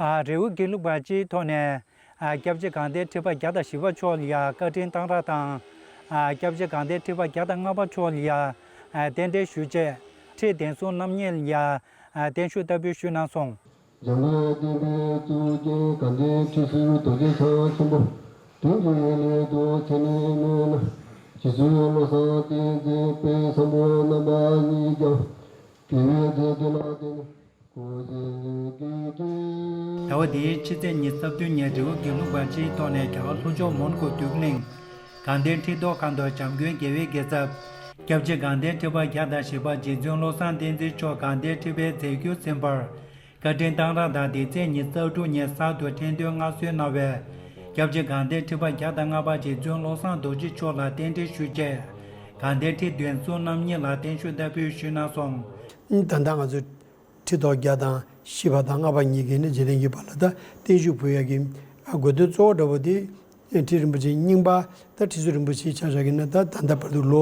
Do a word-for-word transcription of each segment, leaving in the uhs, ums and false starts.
ཨ། རི་བོ་དགེ་ལུགས་པ་སྤྱིའི་ཐོག་ནས། ཨ། སྐྱབས་རྗེ་དགའ་ལྡན་ཁྲི་པ་བརྒྱ་དང་བཞི་པ་མཆོག་ལ་ཡ་བཀའ་དྲིན་གཏང་རག་དང་། ཨ། སྐྱབས་རྗེ་དགའ་ལྡན་ཁྲི་པ་བརྒྱ་དང་ལྔ་པ་མཆོག་ལ་ཡ། ཨ། རྟེན་འབྲེལ་ཞུ་ཆེད། ཁྲི་གདན་ཟུར་རྣམ་གཉིས་ལ་ཡ། ཨ། བརྟན་བཞུགས་བསྟར་འབུལ་ཞུས་གནང་སོང་། འཇམ་དཔལ་བསྟན་པའི་གཙུག་རྒྱན་དགའ་ལྡན་ཁྲི་ཟུར་རྡོ་རྗེ་འཆང་ཆེན་པོ། དྲིན་གྱི་ལས་རྡོ་ཚད་མེད་སྨིན་ལ། རྗེ་བཙུན་བློ་བཟང་བསྟན་འཛིན་དཔལ་བཟང་པོ་རྣམ་པ་གཉིས་ཀྱང་། དགེ་བའི་རྩེ་སྟོན་ལ་བརྟེན་ནས་སྐུ་ཚེ་རིང་གི། ཟླ་བ་འདིའི་ཕྱི་ཚེས་ཉི་ཤུ་རྩ་བདུན་ཉིན་རི་བོ་དགེ་ལུགས་པ་སྤྱིའི་ཐོག་ནས་རྒྱ་གར་ལྷོ་ཕྱོགས་མོན་གྷོ་འདོད་རྒུ་གླིང་དགའ་ལྡན་ཁྲི་ཐོག་ཁང་དུ་འཇམ་མགོན་རྒྱལ་བའི་རྒྱལ་ཚབ་སྐྱབས་རྗེ་དགའ་ལྡན་ཁྲི་པ་བརྒྱ་དང་བཞི་པ་རྗེ་བཙུན་བློ་བཟང་བསྟན་འཛིན་མཆོག་དགའ་ལྡན་ཁྲི་པའི་མཛད་རྒྱུར་འཛིན་པར་བཀའ་དྲིན་གཏང་རག་དང་། འདི་ཚེས་ཉི་ཤུ་རྩ་དྲུག་ཉིན་གསར་དུ་ཁྲི་འདོན་མངའ་གསོལ་གནང་བའི་སྐྱབས་རྗེ་དགའ་ལྡན་ཁྲི་པ་བརྒྱ་དང་ལྔ་པ་རྗེ་བཙུན་བློ་བཟང་རྡོ་རྗེ་མཆོག་ལ་རྟེན་འབྲེལ་ཞུ་ཆེད། དགའ་ལྡན་ཁྲི་གདན་ཟུར་རྣམ་གཉིས་ལ་བརྟན་བཞུགས་བསྟར་འབུལ་ཞུས་གནང་སོང་། ད་ལྟ་ང་ཚོས་ཁྲི་ཐོག་བརྒྱ་དང་བཞི་པ་དང་ལྔ་པ་གཉིས་ཀྱི་ནི་རྗེས་དྲན་གྱི་བར་ལ་ད་བརྟན་བཞུགས་ཕུལ་ཡག་གི་དགོས་འདུན་གཙོ་བོ་འདྲ་བོ་དེ། ཁྲི་རིན་པོ་ཆེ་རྙིང་པ་ད་ཁྲི་ཟུར་རིན་པོ་ཆེའི་ཆ་བཞག་གི་ན་ད་ད་ལྟ་བར་དུ་ལོ་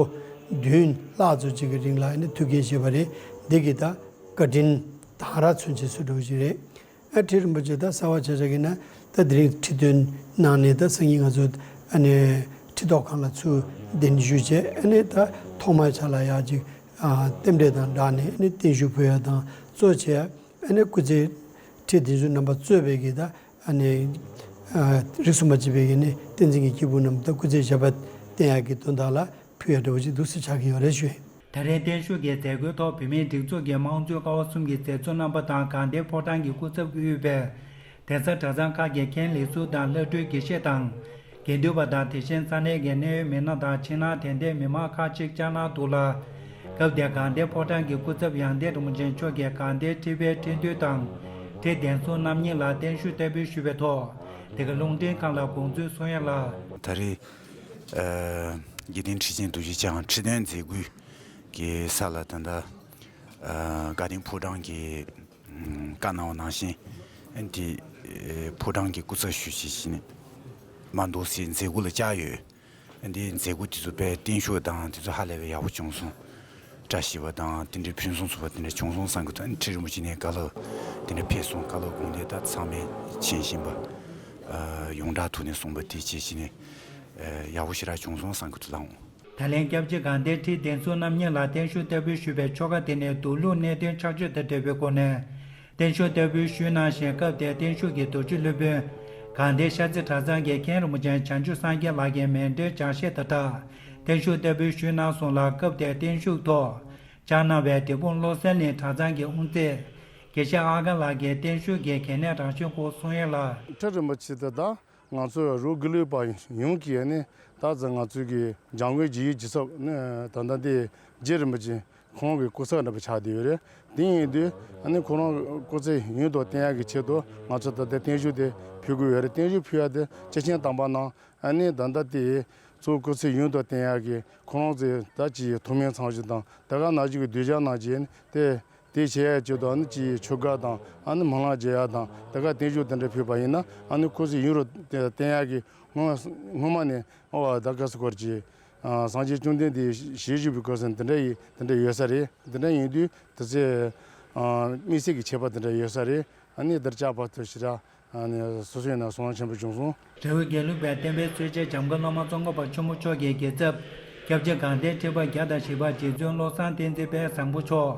བདུན་ལྷག་ཙམ་ཅིག་གི་རིང་ལ་ནི་ཐུགས་འགན་བཞེས་པ་རེད། འདི་གི་ད་བཀའ་དྲིན་གཏང་རག་མཚོན་བྱེད་སུ་འགྲོ་བཞིན་རེད། ཨ། ཁྲི་རིན་པོ་ཆེ་ད་གསར་བ་ཆ་བཞག་གི་ན་ད་དེ་རིང་ཁྲི་འདོན་གནང་ནས་ད་སང་ཉིན་ང་ཚོ་ཨ་ནི་ཁྲི་ཐོག་ཁང་ལ་ཚུར་གདན་ཞུས་བྱས། ཨ་ནི་ད་ཐོག་མའི་ཆ་ལ་ཡག་ཅིག་ཨ། རྟེན་འབྲེལ་དང་སྦྲགས་ནས་ཨ་ནི་བརྟན་བཞུགས་ཕུལ་ཡག་དང་གཙོ་བྱས། ཨ་ནི་སྐུ་ཚེ་ཁྲི་གདན་ཟུར་རྣམ་པ་གཙོས་པའི་གི་ད་ཨ་ནི་ཨ། རིགས་སུ་མ་ཆད་པའི་གི་ནི་བསྟན་འཛིན་གྱི་སྐྱེས་བུ་རྣམས་ད་སྐུ་ཚེ་ཞབས་པད་བརྟན་ཡག་གི་དོན་དག་ལ་ཕུལ་ཡག་འདྲ་བོ་ཅིག་འདུག་སེ་ཆགས་ཀྱི་ཡོད་རེད་ཞུ། ད་རེས་བརྟན་བཞུགས་ཀྱི་མཛད་སྒོའི་ཐོག་བོད་མིའི་སྒྲིག་འཛུགས་ཀྱི་དམངས་གཙོའི་ཀ་བ་གསུམ་གྱི་མཛད་གཙོ་རྣམ་པ་དང་། དགའ་ལྡན་ཕོ་བྲང་གི་སྐུ་ཚབ་ཀྱིས་དབུས་པའི་གདན་ས་གྲྭ་ཚང་ཁག་གི་མཁན་ལས་ཟུར་དང་བླ་སྤྲུལ་དགེ་བཤེས་དང་། དགེ་འདུན་པ་དང་། དེ་བཞིན་ས་གནས་ཀྱི་གནད་ཡོད་མི་སྣ་དང་ཕྱི་ནང་དད་ལྡན་མི་མང་ཁག་ཅིག་བཅར་གནང་འདུག་ལ། སྐབས་དེར་དགའ་ལྡན་ཕོ་བྲང་གི་སྐུ་ཚབ་ཡང་སྟེང་རིན་པོ་ཆེ་མཆོག་གིས་དགའ་ལྡན་ཁྲི་པའི་ཁྲི་འདོན་དང་། ཁྲི་གདན་ཟུར་རྣམ་གཉིས་ལ་བརྟན་བཞུགས་བསྟར་འབུལ་ཞུས་པའི་ཐོག་དེ་ག་རླུང་འཕྲིན་ཁང་ལ་དགོངས་ཚུལ་གསུང་ཡ་ལ། ད་རེས་ཨ། དགེ་ལྡན་ཁྲི་ཆེན་རྡོ་རྗེ་འཆང་ཁྲི་འདོན་མཛད་སྒོའི་གི་ས་ལ་ད་ལྟ་ཨ། དགའ་ལྡན་ཕོ་བྲང་གི་བཀའ་གནང་བ་ནང་བཞིན་ཨ་ནི་དེ་ཕོ་བྲང་གི་སྐུ་ཚབ་ཞུ་ཞིག་བྱས་ནས་མ་འདུག་སེ་མཛད་སྒོ་ལ་བཅར་ཡོད། ཨ་ནི་མཛད་སྒོ་དེ་ཚོ་དཔེ་བརྟན་བཞུགས་དང་དེ་ཚོ་ཧ་ལས་པའི་ཡག་པོ་བྱུང་སོང་། བཀྲ་ཤིས་པ་དང་དེ་འདྲའི་ཕུན་སུམ་ཚོགས་པ་དེ་འདྲ་བྱུང་སོང་བསམ་གྱི་འདུག་ཨ་ནི་ཁྲི་རིན་པོ་ཆེ་ནས་བཀའ་སློབ་དེ་འདྲ་ཕེབས་སོང་། བཀའ་སློབ་དགོངས་དོན་ད་ཚང་མས་མཁྱེན་བཞིན་པ། ཨ། ཡོངས་གྲགས་ཐོག་ནས་གསུངས་པ་དེ་བྱས་བྱས་ནས་ཨ། ཡག་པོ་ཞེ་དྲག་བྱུང་སོང་བསམ་གྱི་འདུག་ལགས། ད་ལན་སྐྱབས་རྗེ་དགའ་ལྡན་ཁྲི་གདན་ཟུར་རྣམ་གཉིས་ལ་བརྟན་བཞུགས་བསྟར་འབུལ་ཞུས་པའི་ཆོ་ག་དེ་ནི་མདོ་ལུགས་གནད་དོན་ཆགས་ཆོས་དང་འབྲེལ་བའི་སྒོ་ནས་བརྟན་བཞུགས་བསྟར་འབུལ་ཞུས་གནང་ཞིང་། སྐབས་དེར་བརྟན་བཞུགས་ཀྱི་རྡོ་རྗེ་སློབ་དཔོན་དགའ་ལྡན་ཤར་རྩེ་གྲྭ་ཚང་གི་མཁན་རིན་པོ་ཆེ་བྱང་ཆུབ་སངས་རྒྱས་ལགས་ཀྱིས་མཎྜལ་སྦྱང་བཤད་དང་སྦྲགས་བརྟན་བཞུགས་བསྟར་འབུལ་ཞུས་གནང་སོང་ལ། སྐབས་དེར་བརྟན་བཞུགས་ཐོག་བཅར་གནང་བའི་འབྲས་སྤུངས་བློ་གསལ་གླིང་གྲྭ་ཚང་གི་དབུ་མཛད་དགེ་བཤེས་ཨ་དཀར་ལགས་ཀྱིས་བརྟན་བཞུགས་ཀྱི་གལ་གནད་རང་བཞིན་སྐོར་གསུང་ཡ་ལ། ཁྲི་རིན་པོ་ཆེ་དེ་དང་། ང་ཚོ་རི་བོ་དགེ་ལུགས་པ་ཡོངས་ཀྱིས་ནི་ད་ཚོད་ང་ཚོའི་གི་འཇམ་མགོན་རྗེ་ཡི་རྗེས་ཚབ་ནི་ད་ལྟ་འདི་རྗེ་རིན་པོ་ཆེ་ཁོང་གི་སྐུ་ཚབ་འདྲ་པོ་ཆགས་བསྡད་ཡོད་རེད། དེ་ཡིན་དུས་ཨ་ནི་ཁོ་རང་སྐུ་ཚེ་ཡུན་དུ་བརྟན་ཡག་གི་ཆེད་དུ་ང་ཚོ་ད་ལྟ་བརྟན་བཞུགས་དེ་ཕུལ་དགོས་ཡོད་རེད། བརྟན་བཞུགས་ཕུལ་ཡག་དེ་སྐྱེས་ཆེན་དམ་པ་རྣམས་ཨ་ནི་ད་ལྟ་དེ་ཚོ་སྐུ་ཚེ་ཡུན་དུ་བརྟན་ཡག་གི་ཁོ་རང་ཚོའི་ད་ཅིག་ཐུགས་སྨོན་ཚང་ཞིག་དང་དེ་ག་ནང་བཞིན་གྱི་གདུལ་བྱ་རྣམས་ཀྱིས་ནི་དེ། དེ་བྱེད་ཡག་ཆེད་དུ་ཨ་ནི་ཅིག་ཆོ་ག་དང་ཨ་ནི་སྨོན་ལམ་རྒྱག་ཡག་དང་དེ་ག་བརྟན་བཞུགས་དེ་འདྲ་ཕུལ་བ་ཡིན་ན་ཨ་ནི་སྐུ་ཚེ་ཡུན་རིང་བརྟན་ཡག་གི་སྔོན་སྔོན་མ་ནས་ཨོ་ད་ག་སུ་སྐོར་གྱི་སངས་རྒྱས་བཅོམ་ལྡན་འདས་ཞལ་བཞུགས་པའི་སྐོར་ཟེར་དེ་འདྲ་ཡི་དེ་འདྲ་ཡོད་ས་རེད། དེ་འདྲ་ཡིན་དུས་དེ་ཚེ་དམིགས་བསལ་གྱི་ཁྱད་པར་དེ་འདྲ་ཡོད་ས་རེད། ཨ་ནི་དེར་བཅར་བར་དུ་ཞེ་དྲག་ཨ་ནི་སོ་སོའི་ནང་སོང་ཆེན་པོ་བྱུང་སོང་། རི་བོ་དགེ་ལུགས་པའི་བསྟན་པའི་སྲོལ་འབྱེད་འཇམ་མགོན་བླ་མ་ཙོང་ཁ་པ་ཆེན་པོ་མཆོག་གི་རྒྱལ་ཚབ་སྐྱབས་རྗེ་དགའ་ལྡན་ཁྲི་པ་བརྒྱ་དང་བཞི་པ་རྗེ་བཙུན་བློ་བཟང་བསྟན་འཛིན་དཔལ་བཟང་པོ་མཆོག་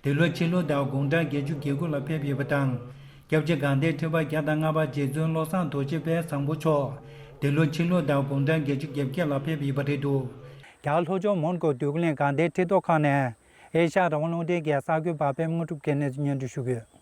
འདི་ལོ་ཕྱི་ལོ་ཟླ་དགུང་གྲངས་བརྒྱད་ཅུ་གྱ་དགུ་ལ་ཕེབས་ཡོད་པ་དང་། སྐྱབས་རྗེ་དགའ་ལྡན་ཁྲི་པ་བརྒྱ་དང་ལྔ་པ་རྗེ་བཙུན་བློ་བཟང་རྡོ་རྗེ་དཔལ་བཟང་པོ་མཆོག་འདི་ལོ་ཕྱི་ལོ་ཟླ་དགུང་གྲངས་བརྒྱད་ཅུ་གྱ་བརྒྱད་ལ་ཕེབས་ཡོད་པ་རེད་འདུག་རྒྱ་གར་ལྷོ་ཕྱོགས་མོན་གྷོ་འདོད་རྒུ་གླིང་དགའ་ལྡན་ཁྲི་ཐོག་ཁང་ནས་ཨེ་ཤ་ཡ་རང་དབང་རླུང་འཕྲིན་གྱི་གསར་འགོད་པ་པད་མ་དངོས་གྲུབ་ཀྱིས་གནས་ཚུལ་སྙན་སྒྲོན་ཞུ་གི་ཡོད།